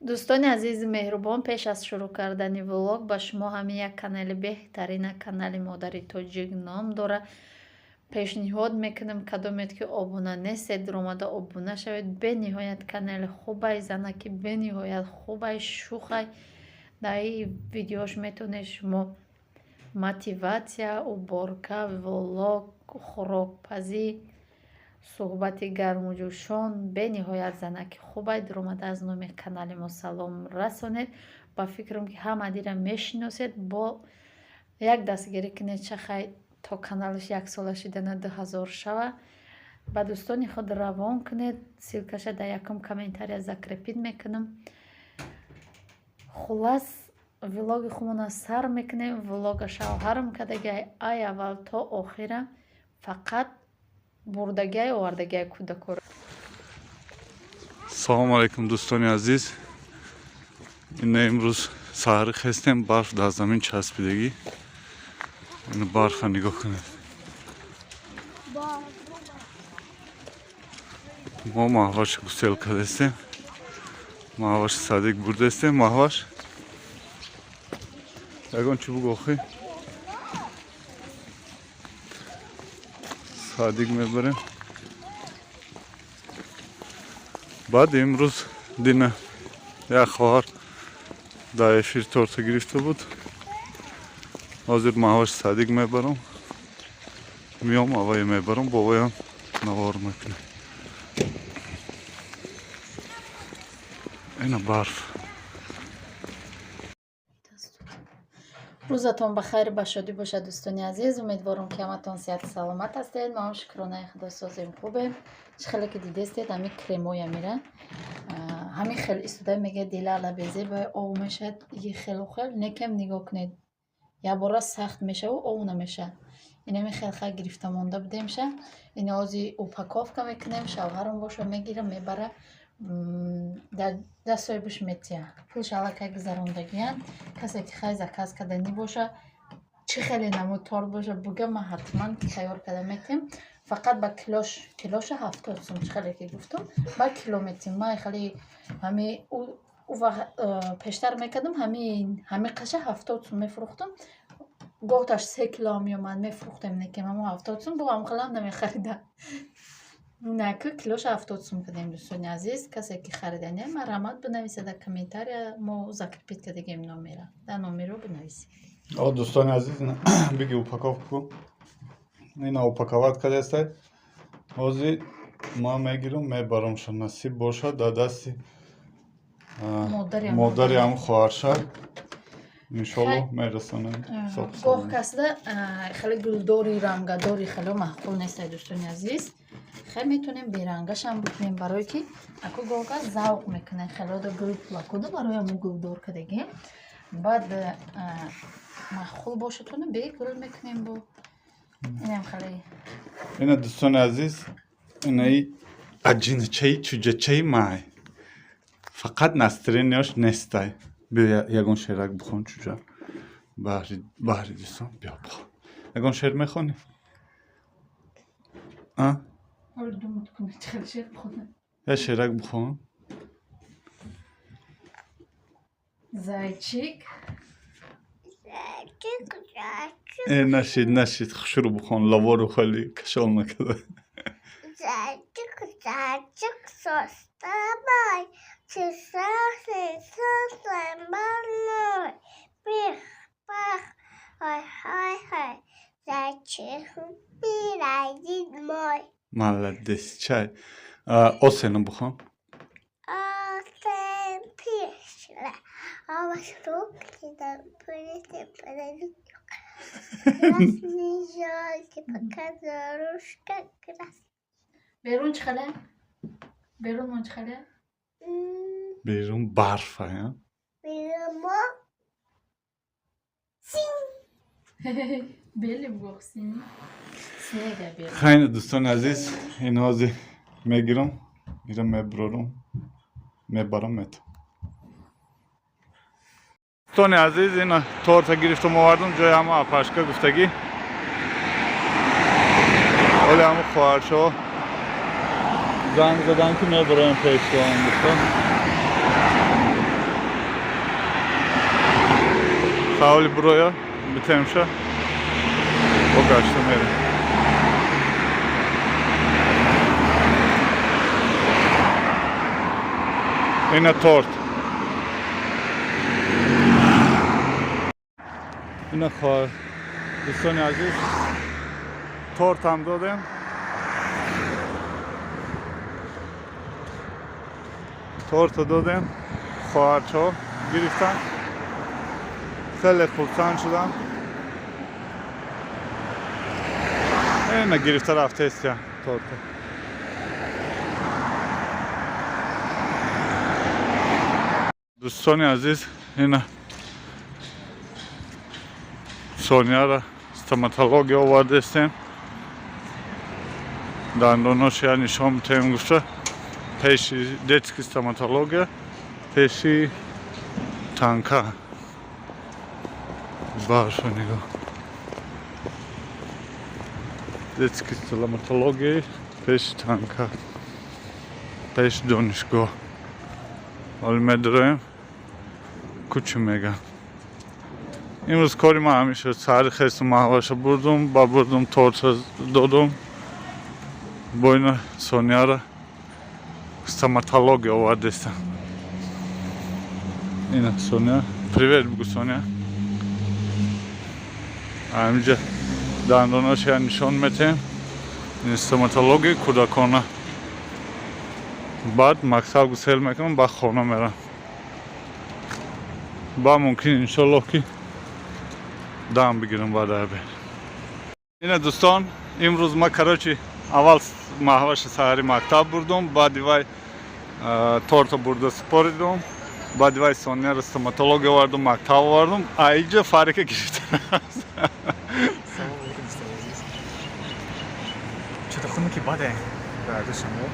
Дӯстони азизи меҳрубон, пеш аз шурӯъ кардани влог ба шумо ҳамин як канали беҳтарина, канали Модари Тоҷик ном дорад, пешниҳод мекунем. Кадомед ки обуна нестед, омада обуна шавед. Бениҳоят канали хубай, занаки бениҳоят хубай, шухай. Дар ин видеош метавонед шумо мотиватсия, уборка, влог, хӯрокпазӣ, суҳбати гарму ҷӯшон. Бениҳоят занаки хубай. Дуромада аз номи канали мо салом расонед. Ба фикрам, ки ҳама дира мешиносед. Бо як дастгирӣ кунед, чахай то каналаш яксола шидана 2000 шава. Ба дӯстони худ равон кунед. Ссылкаша дар якум комментария закрепить мекунам. Хуллас, влоги худмона сар мекунем. Влога шавҳарам кардагиай, ай аввал то охира, фақат бурдагиай, овардагиай кӯдакоро. Салому алайкум, дӯстони азиз! Ина имрӯз саҳарӣ хестем, барф дар замин часпидагӣ. Ина барфа нигоҳ кунед. Мо Маҳваша гусел кардастем, Маҳваш садик бурдастем. Маҳваш, ягон чӣ бугӯ охи. Садик мебарем. Баъд имрӯз дина як хоҳар дар эфир торта гирифта буд. Ҳозир Маҳваш садик мебарам, меом, авае мебарам, бобоям навор мекунем. Ина барф. Рӯзатон ба хайру ба шодӣ бошад, дӯстони азиз. Умедворам, ки ҳаматон сиҳату саломат ҳастед. Мо ҳам, шукронаи Худо, созем, хубем. Чӣ хеле ки дидестед, ҳамин кремоя мира ҳамин хел истода мегӯяд, дилала безеба ов мешавад, и хелу хел некем. Нигоҳ кунед, якбора сахт мешаву ов намешавад. Инами хел хай гирифта монда будемша. Ина ози упаковка мекунем, шавҳарам боша мегира, мебара, дар дастсоҳибаш метиҳа. Пулш аллакай гузарондагиянд. Касе ки хай заказ карданӣ боша, чӣ хеле намуд торт боша, буга, ман ҳатман тайёр карда метиҳем. Фақат ба килош, килоша 70 сум, чӣ хеле ки гуфтум, ба кило метиҳем. Ман хеле ҳами у вақт пештар мекардам, ҳами қаша 70 сум мефурӯхтам. Гоҳташ 3 кило меомад, мефурӯхтем, некем ҳамо 70 сум бо ҳамхелам намехарида. Наку килоша 70 сум кардем. Дӯстони азиз, касе ки хариданӣ, марҳамат, бинависед дар комментария. Мо закрепить кардагем номера, дар номеро бинависед. О, дӯстони азиз, биги, упаковку ина упаковать кардастай. Ҳозир ман мегирам, мебарамша, насиб бошад, дар дасти модари ҳам хоҳарша, иншоллоҳ, мерасонем. Гоҳ касда хеле гулдори, рангадори хеле маъқул нестай, дӯстони азиз. Хеле метавонем берангашам бикунем, барое ки аку гоҳ кас завқ мекунад хелода гул пулакуда, барои ҳамун гулдор кардагем. Баъд маъқул бошадтона, бегул мекунем. Бо инам хеле. Ина, дӯстони азиз, инаи аҷиначаи чуҷачаи май, фақат настроенияш нестай. Биё, ягон шеърак бихон, чуҷа, баҳри дӯстон. Биё, бихон, ягон шеър мехонӣ? А я шеърак бихон. Зайчик. Э, нашид, нашид, хушрӯ бихон, лавору хеле кашол накарда. Зайчик, зайчик, что с тобой? Чесался, больной. Пих, пах, ой, хай, хай. Зайчик, пирогин мой. Молодец. Чай осена бихон. Осень пришла, а вокруг красный желтый, показарушка красный. Берун чӣ хеле? Берун мон чӣ хеле? Берун барфа. Берун син. Бели бугох, сини снега берун. Хайна, дӯстони азиз, ин ҳозир мегирам, ира мебурорам, мебарам, метам. Дӯстони азиз, ина торта гирифтам, овардам ҷои ҳама апашка гуфтагӣ. Оли ҳама хоҳаршо занг задан, ки мебароем пешвоам, гуфта. Ҳавли буроя битемша бо гашта мерем. Ина торт. Ина хоҳар. Дӯстони азиз, торт ҳам додем. Торта додем. Хоҳарчаҳо гирифтан. Хеле хурсанд шудам. Ина гирифта рафтестия торта. Дӯстони азиз, ина Сонияра стоматология овардестем. Дандонош я нишон метем гуфта. Пеши детский стоматология, пеши танка. Баша нигоҳ. Детский стоматология пеши танка. Пеши донишгоҳ. Ҳоли медароем. Кучи меган. Имрӯз кори ман ҳамин шуд. Саҳари хесту маҳваша бурдум, ба бурдум торта додум. Бо ина Сонияра стоматология овардестам. Ина Сония. Привет бугу, Сония. Ҳаминҷа дандонош я нишон метем. Ин стоматологияи кӯдакона. Баъд мактаб гусел мекунам, баъд хона мерам. Ба мумкин иншоллоҳ ки дам бигирам баъд абе. Ина дӯстон, имрӯз ма, короче, аввал маҳваша саҳари мактаб бурдум, баъди вай торта бурда супоридум, баъди вай Сонияро стоматология овардум, мактаб овардум, а иҷа Фарика гирифта. Салом алейкум, дӯстони азиз. Чото хунуки баде дар Душанбе.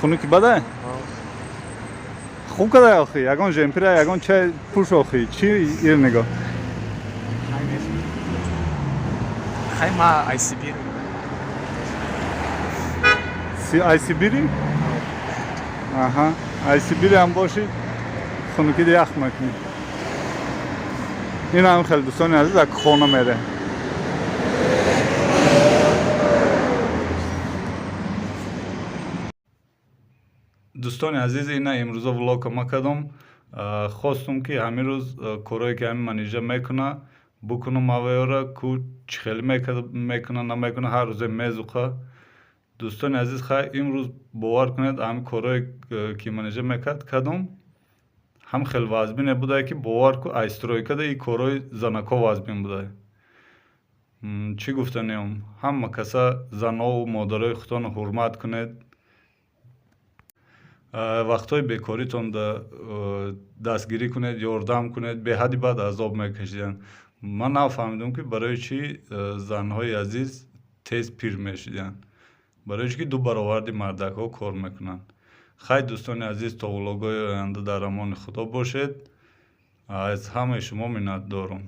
Хунуки баде? Хуб кадай охи, ягон жемпира, ягон чай пӯш охи, чи ир нигоҳ? Хай нест. Хай ма ай Сибир. Ай Сибири? Аҳа, ай Сибири ҳам бошӣ, хунукида ях мекунӣ. Ин ҳам хеле, дӯстони азиз, ак хона мерем. Дӯстони азиз, ина имрӯза влога ма кардам. Хостум ки ҳамин рӯз корое ки ҳамин манижа мекуна букунам аваёра ку чӣ хеле мекуна, намекуна, ҳар рӯзе мезуқа. Дӯстони азиз, хай имрӯз бовар кунед, ҳамин корое ки манижа мекард кардам, ҳам хеле вазбине будае ки бовар ку, ай стройкада и корҳои занако вазбин будае. Чӣ гуфтаниям, ҳама каса занову модарои худтонро ҳурмат кунед. Вақтҳои бекоритон дастгирӣ кунед, ёрдам кунед, беҳадди баъд азоб мекашиданд. Ман нафаҳмидам ки барои чӣ занҳои азиз тез пир мешиданд. Барои чӣ ки ду бароварди мардакҳо кор мекунанд. Хай, дӯстони азиз, то влогҳои оянда дар амони Худо бошед. Аз ҳамаи шумо миннатдорум.